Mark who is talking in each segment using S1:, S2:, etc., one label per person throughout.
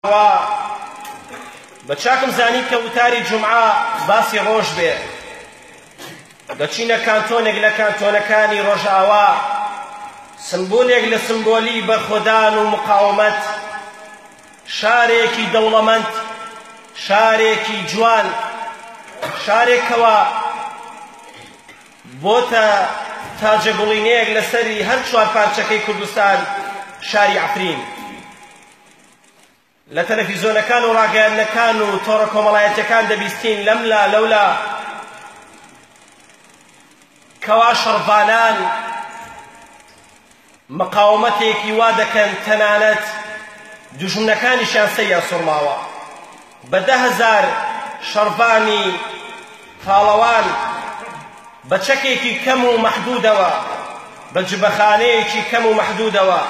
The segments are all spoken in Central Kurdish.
S1: وا بە چاکم زانی کە وتاری جومعە باسی ڕۆژ بێ. دەچینە کانتۆنێک لە کانتۆنەکانی ڕۆژئاوا، سمبولێک لە سمبۆلی بەرخۆدان و مقاومەت، شارێکی دەوڵەمەند، شارێکی جوان، شارێک کەوا بۆتە تاجەگوڵینەیەک لەسەری هەر چوار پارچەکەی کوردستان، شاری عەفرین. لە تەلەفیزۆنەکان و ڕاگەیاندنەکان و تۆڕە کۆمەڵایەتیەکان دەبیستین لەملا لەولا کەوا شەڕڤانان مقاومەتێکی وا دەکەن تەنانەت دوژمنەکانیشیان سەریان سوڕماوە بە 10,000 شەڕڤانی پاڵەوان بە چەکێکی کەم و مەحدودەوە بە جبەخانەیەکی کەم و مەحدودەوە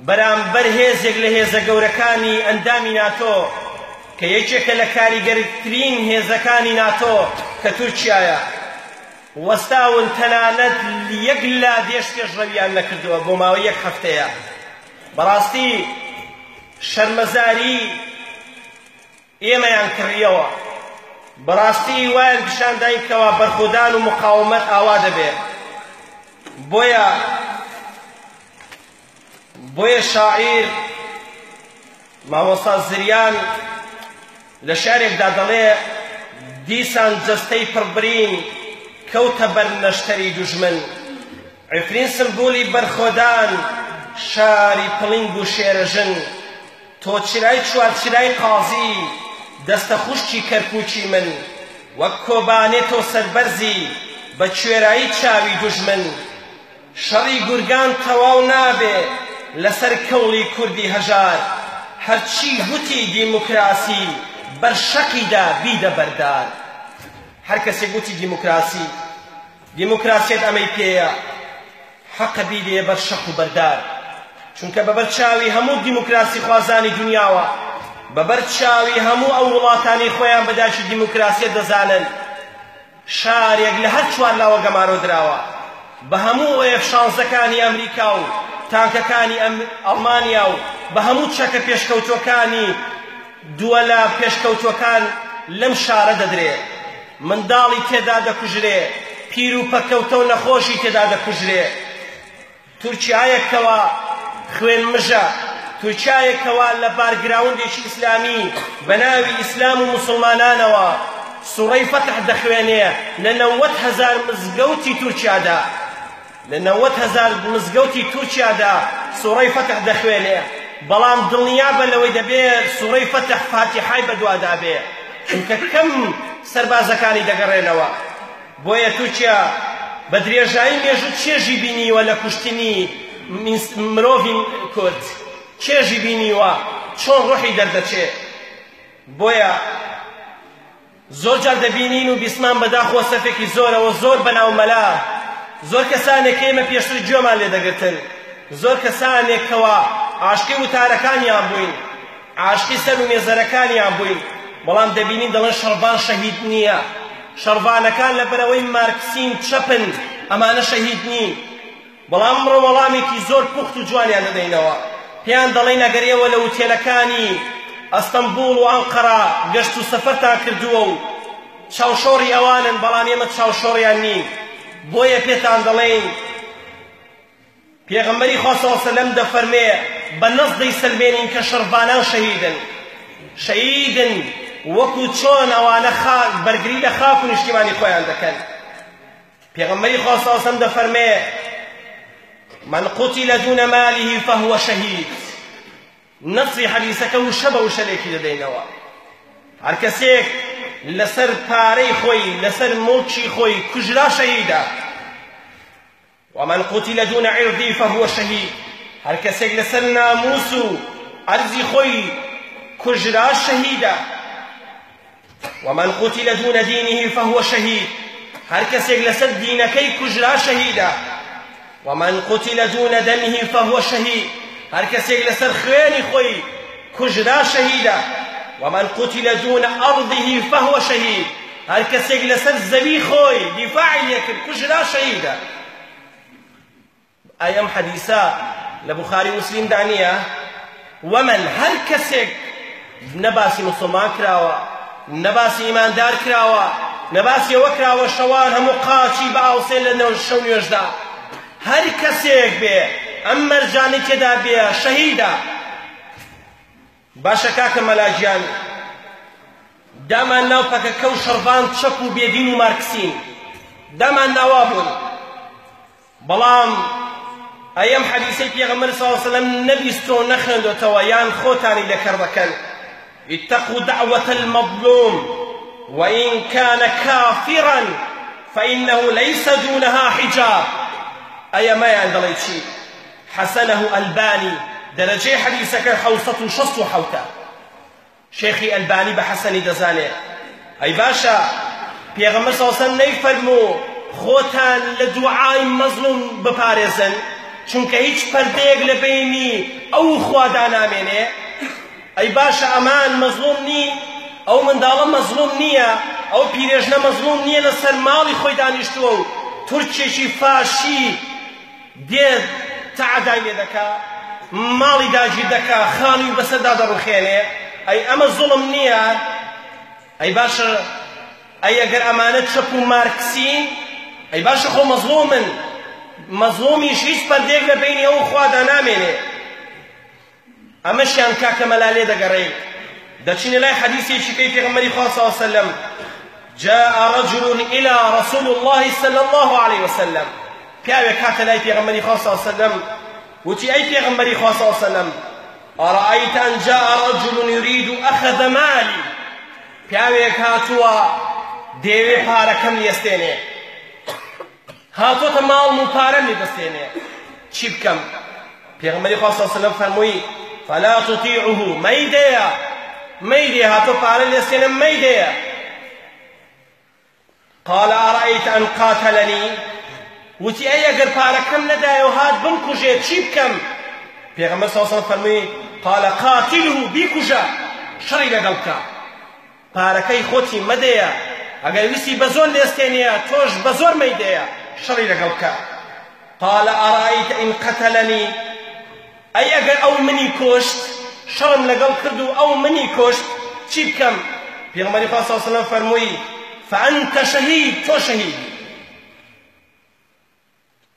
S1: بەرامبەر هێزێک لە هێزە گەورەکانی ئەندامی ناتۆ کە یەکێکە لە کاریگەرترین هێزەکانی ناتۆ کە تورکیایە وەستاون تەنانەت یەک لادێش پێشڕەویان نەکردووە بۆ ماوەی یەک هەفتەیە بەڕاستی شەرمەزاری ئێمەیان کڕیەوە. بەڕاستی وایان پیشان داین کەوا بەرخۆدان و مقاومەت ئاوا دەبێ. بۆیە بۆیە شاعیر مامۆستا زریان لە شعرێکدا دەڵێ دیسان جەستەی پڕبرین کەوتە بەر نەشتەری دوژمن عفرین سمبولی بەرخۆدان شاری پڵینگ و شێرەژن تۆ چرای چوارچرای قازی دەستە خوشکی کەرکوکی من وەک کۆبانێ تۆ سەربەرزی بە کوێرایی چاوی دوژمن شەڕی گورگان تەواو نابێ لەسەر کەوڵی کوردی هەژار هەرچی گوتی دیموکراسی بەر شەقی دا بیدە بەردار هەر کەسێک گوتی دیموکراسی دیموکراسیەت ئەمەی پێیە حەقە بیدەیە بەر شەق و بەردار چونکە بەبەر چاوی هەموو دیموکراسی خوازانی دنیاوە بەبەر چاوی هەموو ئەو وڵاتانەی خۆیان بە دایکی دیموکراسیەت دەزانن شارێک لە هەر چوار لاوە گەمارۆ دراوە بە هەموو ئێف شانزەکانی ئەمریکا و تانکەکانی ئەڵمانیا و بە هەموو چەکە پێشکەوتوەکانی دووەلە پێشکەوتوەکان لەم شارە دەدرێ منداڵی تێدا دەکوژرێ، پیر و پەککەوتە و نەخۆشی تێدا دەکوژرێ. تورکیایەک کەوا خوێنمژە، تورکیایەک کەوا لە بارگراوندێکی ئیسلامی بە ناوی ئیسلام و موسڵمانانەوە سوڕەی فەتح دەخوێنێ لە 90,000 مزگەوتی تورکیادا. لە 90,000 مزگەوتی تورکیادا سوڕەی فەتح دەخوێنێ، بەڵام دڵنیابە لەوەی دەبێ سوڕەی فەتح فاتیحای بەدوادا بێ، چونکە کەم سەربازەکانی دەگەڕێنەوە. بۆیە تورکیا بە درێژایی مێژوو چێژی بینیوە لە کوشتنی مرۆڤی کورد، چێژی بینیوە چۆن ڕۆحی دەردەچێ. بۆیە زۆر جار دەبینین و بیستمان بەداخەوە سەفێکی زۆرەوە زۆر بەناو مەلا زۆر کەسانێک کە ئێمە پێشتر گوێمان لێ دەگرتن زۆر کەسانێک کەوا عاشقی وتارەکانیان بووین عاشقی سەر و مێزەرەکانیان بووین بەڵام دەبینین دەڵێن شەڕڤان شەهید نییە شەڕڤانەکان لەبەرەوەی مارکسین چەپن ئەمانە شەهید نین بەڵام ئەمڕۆ وەڵامێکی زۆر پوخت و جوانیان دەدەینەوە، پێیان دەڵێین ئەگەر ئێوە لە ئوتێلەکانی ئەستەنبوڵ و ئەنقەرە گەشت و سەفەرتان کردووە و چاوشۆڕی ئەوانن، بەڵام ئێمە چاوشۆڕیان نین، بۆیە پێتان دەڵێین پێغەمبەری خوا صلی اللە علیه وسلم دەفەرمێ بە نەس دەیسەلمێنین کە شەڕڤانان شەهیدن، شەهیدن وەکو چۆن ئەوانە خاک بەرگری لە خاک و نیشتیمانی خۆیان دەکەن. پێغەمبەری خوا صلی اللە علیه وسلم دەفەرمێ من قتل دون ماله فهو شهید نەسی حەدیسەکە وشە بە وشە لێکی دەدەینەوە هەر کەسێک لەسەر پارەی خۆی لەسەر موڵکی خۆی کوژرا شەهیدە ومن قتل دون عرضی فهو شهید هەر کەسێک لەسەر ناموس و عەرزی خۆی کوژرا شەهیدە ومن قتل دون دینه فهو شهید هەر کەسێک لەسەر دینەکەی کوژرا شەهیدە ومن قتل دون دمه فهو شهید هەر کەسێک لەسەر خوێنی خۆی کوژرا شەهیدە ومن قتل دون أرضه فهو شهید هەر کەسێک لەسەر زەوی خۆی دیفاعی لێکرد کوژرا شەهیدە ئایا ئەم حەدیسە لە بوخاری و موسلیمدا نییە؟ ومن هەر کەسێک نە باسی موسڵمان کراوە نە باسی ئیماندار کراوە نە باسی ئەوە کراوە شەوان هەموو قاچی بە ئاوسێن لە شەو نوێژدا هەر کەسێک بێ ئەم مەرجانەی تێدا بێ شەهیدە باشە کاکە مەلا گیان دامان ناو پەکەکە و شەڕڤان چەپ و بێدین و مارکسین دامان ناوا بوون بەڵام ئەی ئەم حەدیسەی پێغەمبەر صلی اللە علیه وسلم نەبیستۆ نەخوێندۆتەوە یان خۆتانی لێ کەڕ دەکەن اتقوا دعوة المظلوم وإن كان كافرا فإنه ليس دونها حجاب ئەی ئەمەیان دەڵێ چی حسنه ئەلبانی دەرەجەی حەدیسەکە حەوسەت و شەست و حەوتە شێخی ئەلبانی بە حەسەنی دەزانێ ئەی باشە پێغەمبەر صلی الله علیه وسلم نەیفەرموو خۆتان لە دوعای مەزڵوم بپارێزن چونکە هیچ پەردەیەک لە بەینی ئەو خوادا نامێنێ ئەی باشە ئەمان مەزڵوم نین ئەو منداڵە مەزڵوم نییە ئەو پیرێژنە مەزڵوم نییە لەسەر ماڵی خۆی دانیشتووە و تورکێکی فاشی دێت تەعەدای لێ دەکا، ماڵی داگیر دەکا، خانووی بەسەردا دەڕوخێنێ، ئەی ئەمە زوڵم نییە؟ ئەی باشە ئەی ئەگەر ئەمانە چەپ و مارکسین، ئەی باشە خۆ مەزڵومن، مەزڵومیش هیچ پەردەیەک لە بەینی ئەو خوادا نامێنێ. ئەمەشیان کاکە مەلا لێ دەگەڕێین دەچینە لای حەدیسێکی کەی پێغەمبەری خوا صلی الله علیه وسلم جاء رجل إلى رسول الله صلى الله عليه وسلم پیاوێک هاتە لای پێغەمبەری خوا صلی الله علیه وسلم وتی ئەی پێغەمبەری خوا صلی الله علیه وسلم أرأيت أن جاء رجل يريد أخذ مالي پیاوێک هاتووە دەیەوێ پارەکەم لێستێنێ هاتۆتە ماڵم و پارەم لێ دەستێنێ چی بکەم پێغەمبەری خوا صلی الله علیه وسلم فەرمووی فلا تطیعه مەیدەیە مەیدێ هاتۆ پارە لێستێنە مەیدەیە قال أرأيت أن قاتلني وتی ئەی ئەگەر پارەکەم نەدایە و هات بمکوژێ چی بکەم پێغەمبەر صلی الله علیه وسلم فەرمووی قال قاتله بیکوژە شەڕی لەگەڵ بکە پارەکەی خۆتی مەدەیە ئەگەر ویستی بەزۆر لێستێنیە تۆش بەزۆر مەیدەیە شەڕی لەگەڵ بکە قال أرأيت إن قتلني ئەی ئەگەر ئەو منی کوشت شەڕم لەگەڵ کرد و ئەو منی کوشت چی بکەم پێغەمبەری خوا صلی الله علیه وسلم فەرمووی فأنت شهید تۆ شەهیدی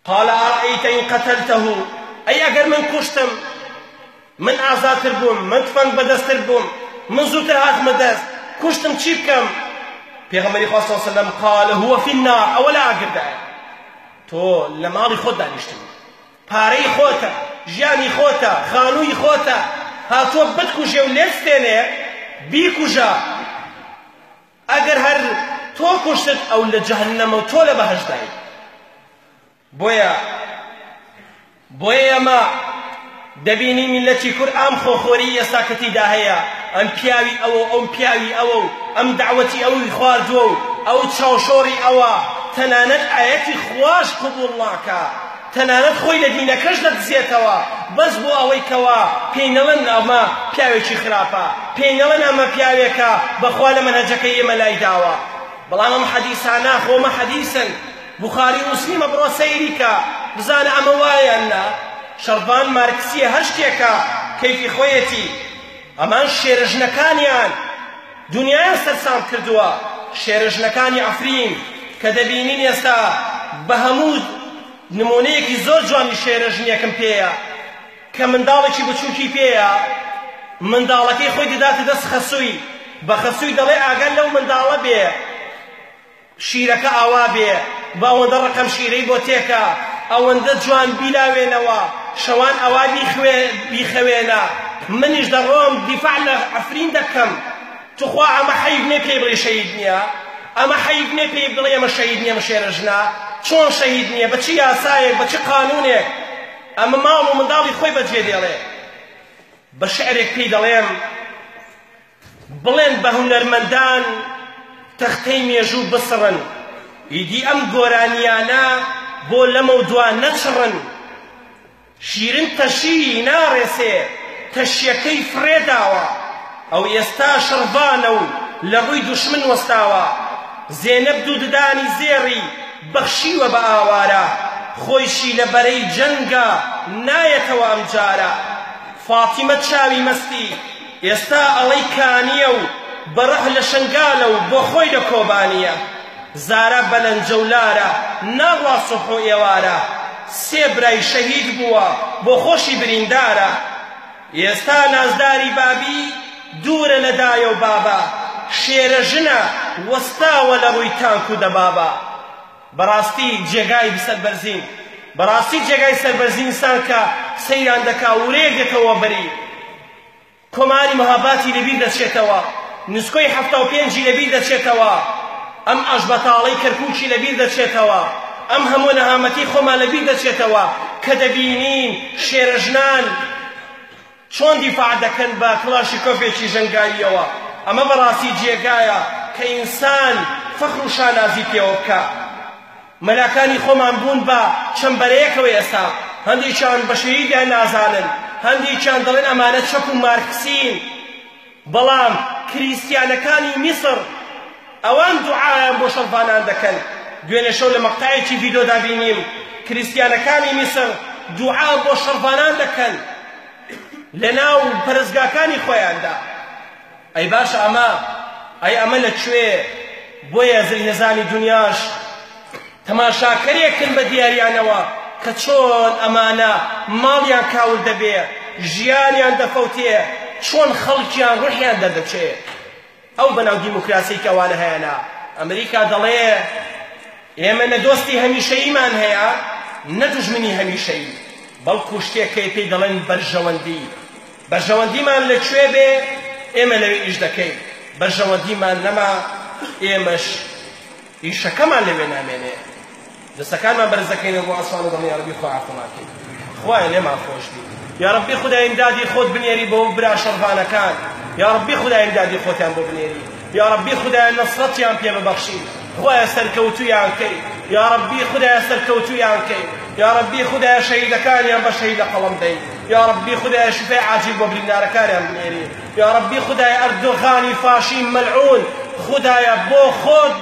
S1: قال أرأيت إن قتلته ئەی ئەگەر من کوشتم من ئازاتر بووم من تفەنگ بەدەستتر بووم من زووتر هاتمە دەست کوشتم چی بکەم پێغەمبەری خوا صلی الله علیه وسلم قال هو في النار ئەوە لە ئاگردایە تۆ لە ماڵی خۆت دانیشتبوو پارەی خۆتە ژیانی خۆتە خانووی خۆتە هاتووە بتکوژێ و لێت ستێنێ بیکوژە ئەگەر هەر تۆ کوشتت ئەو لە جەهەنەمە و تۆ لە بەهەشتدای بۆیە بۆیە ئێمە دەبینی میللەتی کورد ئەم خۆخۆری ئێستا کە تیدا هەیە ئەم پیاوی ئەوە و ئەم پیاوی ئەوە و ئەم دەعوەتی ئەوی خواردووە و ئەو چاوشۆڕی ئەوە تەنانەت ئایەتی خواش قبوڵ ناکا تەنانەت خۆی لە دینەکەش دەدزێتەوە بەس بۆ ئەوەی کەوا پێی نەڵێن ئەمە پیاوێکی خراپە پێی نەڵێن ئەمە پیاوێکە بەخوا لە مەنهەجەکەی ئێمە لای داوە بەڵام ئەم حەدیسانە خۆ ئەمە حەدیسن بوخاری و موسلیمە بڕۆ سەیری کە بزانە ئەمە وایە یان نا شەڕڤان مارکسیە هەر شتێکە کەیفی خۆیەتی ئەمان شێرەژنەکانیان دونیایان سەرسام کردووە شێرەژنەکانی عەفرین کە دەبینین ئێستا بە هەموو نمونەیەکی زۆر جوانی شێرەژنێکم پێیە کە منداڵێکی بچووکی پێیە منداڵەکەی خۆی دەداتە دەست خەسووی بە خەسووی دەڵێ ئاگا لەو منداڵە بێ شیرەکە ئاوا بێ با ئەوەندە ڕەقەم شیرەی بۆ تێکە ئەوەندە جوان بیلاوێنەوە شەوان ئەوا بیخەوێنە منیش دەڕۆم دیفاع لە عەفرین دەکەم توخوا ئەمە حەیف نیە پێی بڵێ شەهید نییە ئەمە حەیف نیە پێی بڵێ ئەمە شەهید نییە ئەمە شێرە ژنە چۆن شەهید نییە بە چ یاسایەک بە چ قانونێک ئەمە ماڵ و منداڵی خۆی بەجێ دێڵێ بە شعرێک پێی دەڵێم بڵێن بە هونەرمەندان تەختەی مێژوو بسڕن ئیدی ئەم گۆرانیانە بۆ لەمەودوا نەچڕن شیرن تەشی ناڕێسێ تەشیەکەی فڕێداوە ئەو ئێستا شەڕڤانە و لە ڕووی دوشمن وەستاوە زێنەب دوو ددانی زێڕی بەخشیوە بە ئاوارە خۆیشی لە بەرەی جەنگە نایەتەوە ئەمجارە. فاتیمە چاوی مەستی ئێستا ئەڵێی کانییە و بە ڕۆح لە شنگالە و بۆ خۆی لە کۆبانییە. زارا بە لەنجە و لارە ناڕوا سوبح و ئێوارە. سێ برای شەهید بووە بۆ خۆشی بریندارە. ئێستا نازداری بابی دوورە لە دایە و بابە. شێرە ژنە وەستاوە لە ڕووی تانک و دەبابە. بەڕاستی جێگای سەربەرزین. بەڕاستی جێگای سەربەرزی ئینسان کە سەیران دەکا ورەیەک دێتەوە بەری. کۆماری مهاباتی لەبیر دەچێتەوە، نسکۆی 75ی لەبیر دەچێتەوە، ئەم ئاشبەتاڵەی کەرکوکی لەبیر دەچێتەوە، ئەم هەموو نەهامەتی خۆمان لەبیر دەچێتەوە کە دەبینین شێرەژنان چۆن دیفاع دەکەن بە کڵاشیکۆفێکی ژەنگاوییەوە. ئەمە بەڕاستی جێگایە کە ئینسان فەخر و شانازی پێوە بکا. مەلاکانی خۆمان بوون بە چەند بەرەیەکەوە ئێستا هەندێکیان بە شەهیدیان نازانن، هەندێکیان دەڵێن ئەمانە چەپ و مارکسین، بەڵام کریستیانەکانی میسر ئەوان دوعایان بۆ شەڕڤانان دەکەن. دوێنێ شەو لە مەقتەعێکی ڤیدۆدا بینیم کریستیانەکانی میسر دوعا بۆ شەڕڤانان دەکەن لەناو پەرستگاکانی خۆیاندا. ئەی باشە ئەمە ئەی ئەمە لە کوێ؟ بۆیە زلهێزانی دونیاش تەماشاکەرێکن بە دیاریانەوە کە چۆن ئەمانە ماڵیان کاول دەبێ، ژیانیان دەفەوتێ، چۆن خەڵکیان ڕوحیان دەردەچێ. ئەو بەناو دیموکراسیەی کە ئەوانە هەیانە، ئەمریکا دەڵێ ئێمە نە دۆستی هەمیشەییمان هەیە نە دوژمنی هەمیشەیی، بەڵکو شتێک هەیە پێی دەڵێن بەرژەوەندی. بەرژەوەندیمان لە کوێ بێ ئێمە لەوێ ئیش دەکەین، بەرژەوەندیمان نەما ئێمەش ئیشەکەمان لەوێ نامێنێ. دەستەکانمان بەرز دەکەینەوە بۆ ئاسمان و دەڵێین یاڕەبی خوا عەفومان کەی، خوایە لێمان خۆش بی، یاڕەبی خودا ئیمدادی خۆت بنێری بۆ برا شەڕڤانەکان، یاڕەبی خودا ئیمدادی خۆتیان بۆ بنێری، یاڕەبی خودایە نەسرەتیان پێ ببەخشی، خوایە سەرکەوتوویان کەی، یاڕەبی خودایە سەرکەوتوویان کەی، یاڕەبی خودایە شەهیدەکانیان بە شەهید لە قەڵەم دەی، یاڕەبی خودایە شفای عاجل بۆ بریندارەکانیان بنێری، یاڕەبی خودایە ئەردۆغانی فاشی مەلعون خودایە بۆ خۆت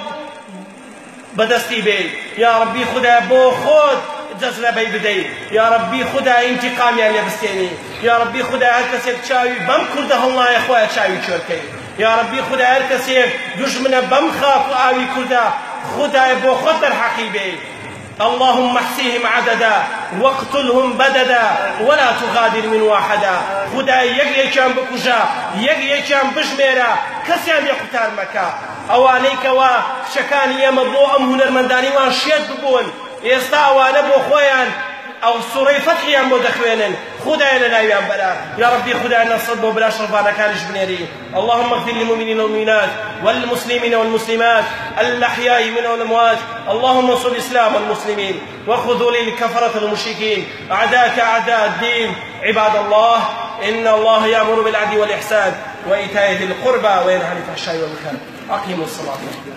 S1: بەدەستی بێی، یاڕەبی خودایە بۆ خۆت جەزرەبەی بدەی، یاڕەبی خودایە ئینتیقامیان لێ بستێنی، یاڕەبی خودایە هەر کەسێک چاوی بەم کوردە هەڵنایە خوایە چاوی کێر کەی، یاڕەبی خودایە هەر کەسێک دوژمنە بەم خاک و ئاوی کوردە خودایە بۆ خۆت دەرحەقی بێی. اللهم احصيهم عددا واقتلهم بددا ولا تغادر من واحدا. خودایە یەک یەکیان بکوژە، یەک یەکیان بژمێرە، کەسیان لێ قوتار مەکە. ئەوانەی کەوا کچەکانی ئێمە بۆ ئەم هونەرمەندانەی وان شێت ببوون، ئێستا ئەوانە بۆ خۆیان ئەو سوڕەی فەتحیان بۆ دەخوێنن، خودایە لەناویان بەرە. یاڕەبی خودایە نەسرەت بۆ برا شەڕڤانەکانیش بنێری. اللهم اغفر للمؤمنين والمؤمنات والمسلمين والمسلمات الأحياء منهم والأموات. اللهم انصر الإسلام والمسلمين وخذل الكفرة المشركين أعداءك أعداء الدين. عباد الله، إن الله يأمر بالعدل والإحسان وإيتاء ذي القربى وينهى عن الفحشاء والمنكر. أقيموا الصلاة.